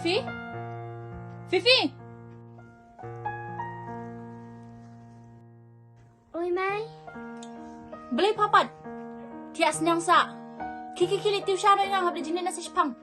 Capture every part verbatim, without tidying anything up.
Fifi? Fifi? Oi, Mei. Balei pha pat thiah sniang sah? Khie, khie, khie leit tiew sha noh ïa nga, hap leit jingneh na sa shiphang.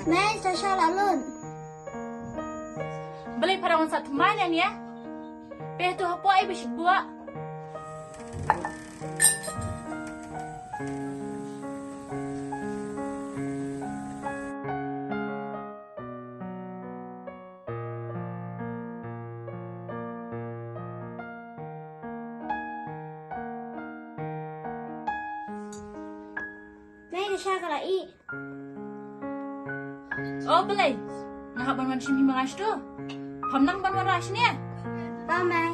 Mei, Sasha la lut. Balei pha dang wan sah thymmai ne ïa? Peit to hapoh ai ba shi buh. Mei, ka sha ka la ih. O Blei, nga hap ban wan shim hi ma nga shuh. Pham nang ban wan rah shane. Ba, Mei.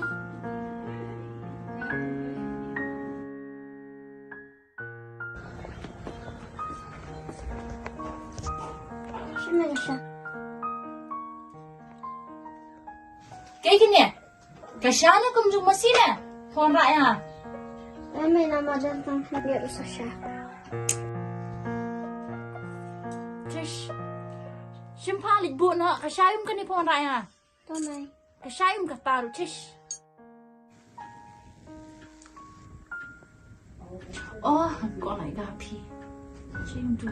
Shim ma ka sha. Kaei kane? Ka sha ne kumjuh masi ne? Phone rah ïa nga. Em, ïa nga ma dang tang phi biar usah sha. Tish. Shim pha leit buh noh, ka sha um kane phone rah ïa nga. To Mei. Ka sha um ka taru, tish. Oh, ko nai ga phi. Shim tu.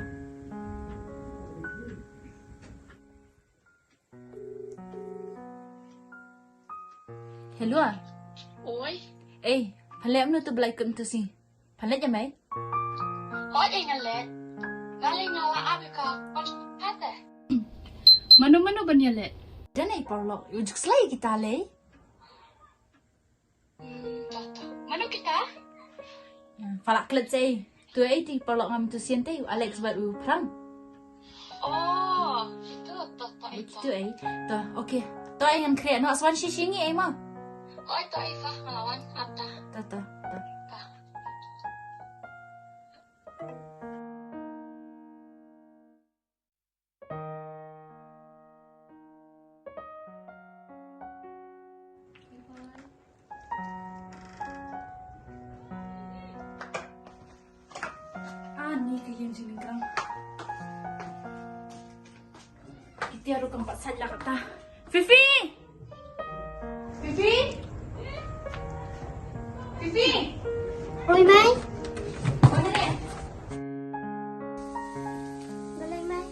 Hello. Oi. Ei, pha leh mano tu Blei kum tu si? Pha leh ïa mei? Oi, ei nga leh. Nga leh nga la ap ka pon kata. Mano mano ban ïa leh? Dang ei paralok, u juk slei kita lei. Hmm, to, to. Mano kita? Hmm, pha la klet sei. Tu ei ti paralok ngam tu sien te, u Alex bad u Phrang. Oh, itu, to, to, itu. Itu ei. To, okay. To ei ngan khreh noh, sa wan shi shi ngi ei mo. Oi, to ei, sa nga la wan ap ta. To, to, to. To. Ani ka ïing jingïalang. Iti ruh kam pat sait la kata. Fifi! Fifi! Fifi! Oi, Mei. Oi, Mei. Balei, Mei?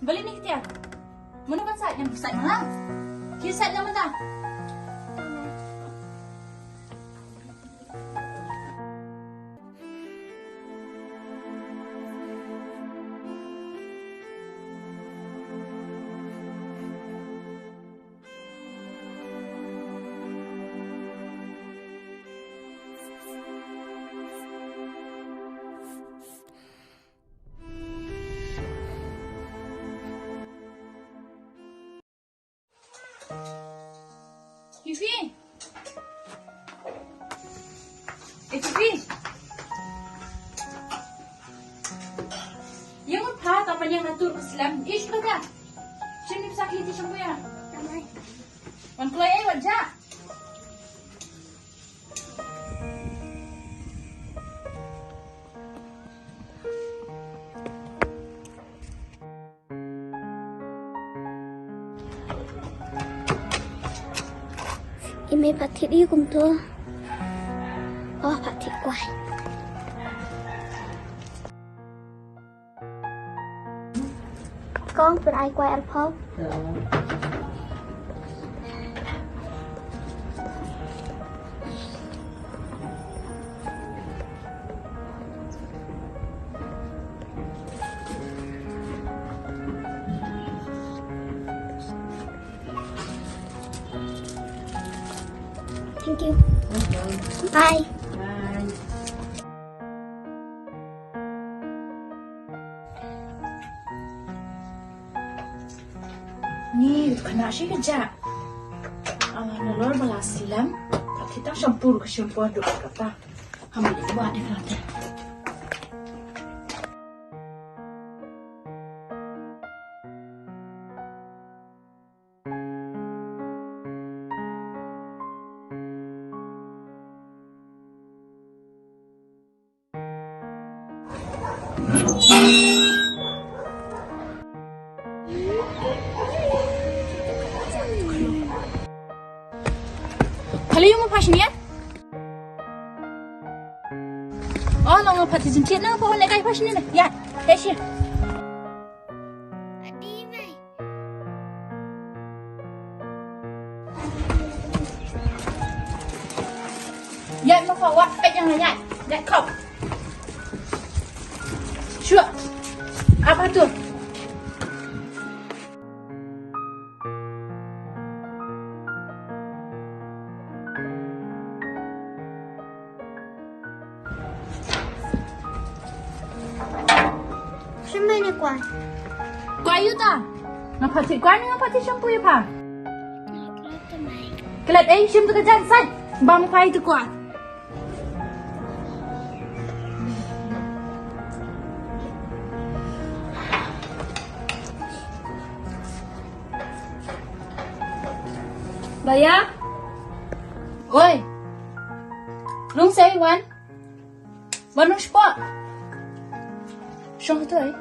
Balei ne ki tiar? Mano ban sait, ngan sait ma nga. Ki sait na mata. Fifi. Eh, Fifi. Ïa mut pha ta panyang na tur ka slem. Ish, pha ta. Shim ni pisa ki ti shim ya. Wan kloi eh, wan ja. I mei pat thied i kumto. Oh, pat thied kwai. Kong, pynai kwai arphew. Ïa. Thank you. Bye. Bye. Ni, kane shi ka ja. Ah, nalor ba la slem. Kita shampoo ka shampoo duk kata. Ham di buat dia kata. Kali mo pasnya? Oh, nang pati jemput nang pohon lekai pasnya. Ya, ya sih. Ïaid ma pha, wat peit ïa nga, ïaid. Ïaid khop. Shuwa. Apa tu? Shim mai ne kwai. Kwai ïa uta. Nga pha thied kwai ne nga pha thied shampoo ïa pha. Klet ei shim tu ka jan sai. Bam kwai tu kwai. Baya. Oi. Rung sei wan. Wan rung spot. Shong tu ei.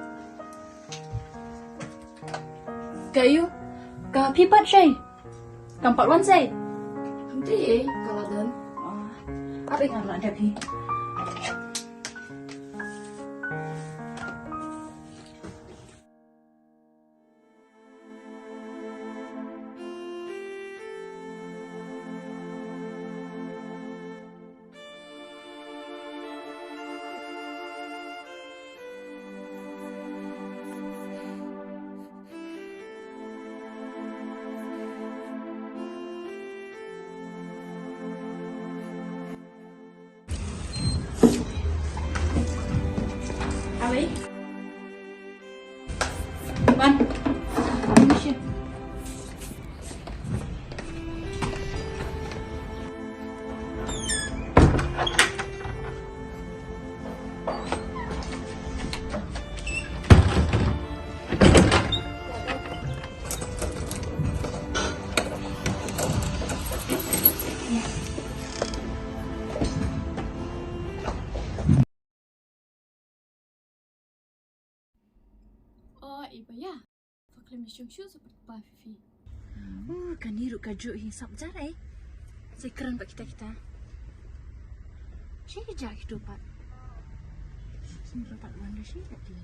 Kayu. Ka phi pat sei. Kam pat wan sei. Hynti ei ka la don. Ap ei nga la dep hi. Away. One. Oh, iba ya. Fa khlem shong shuh sa pat ba phi. Uh, kani ruh ka juh hi sap jar ai. Sa kren ba kita kita. Shi ja kito pat. Shi pat wan da shi kat dia.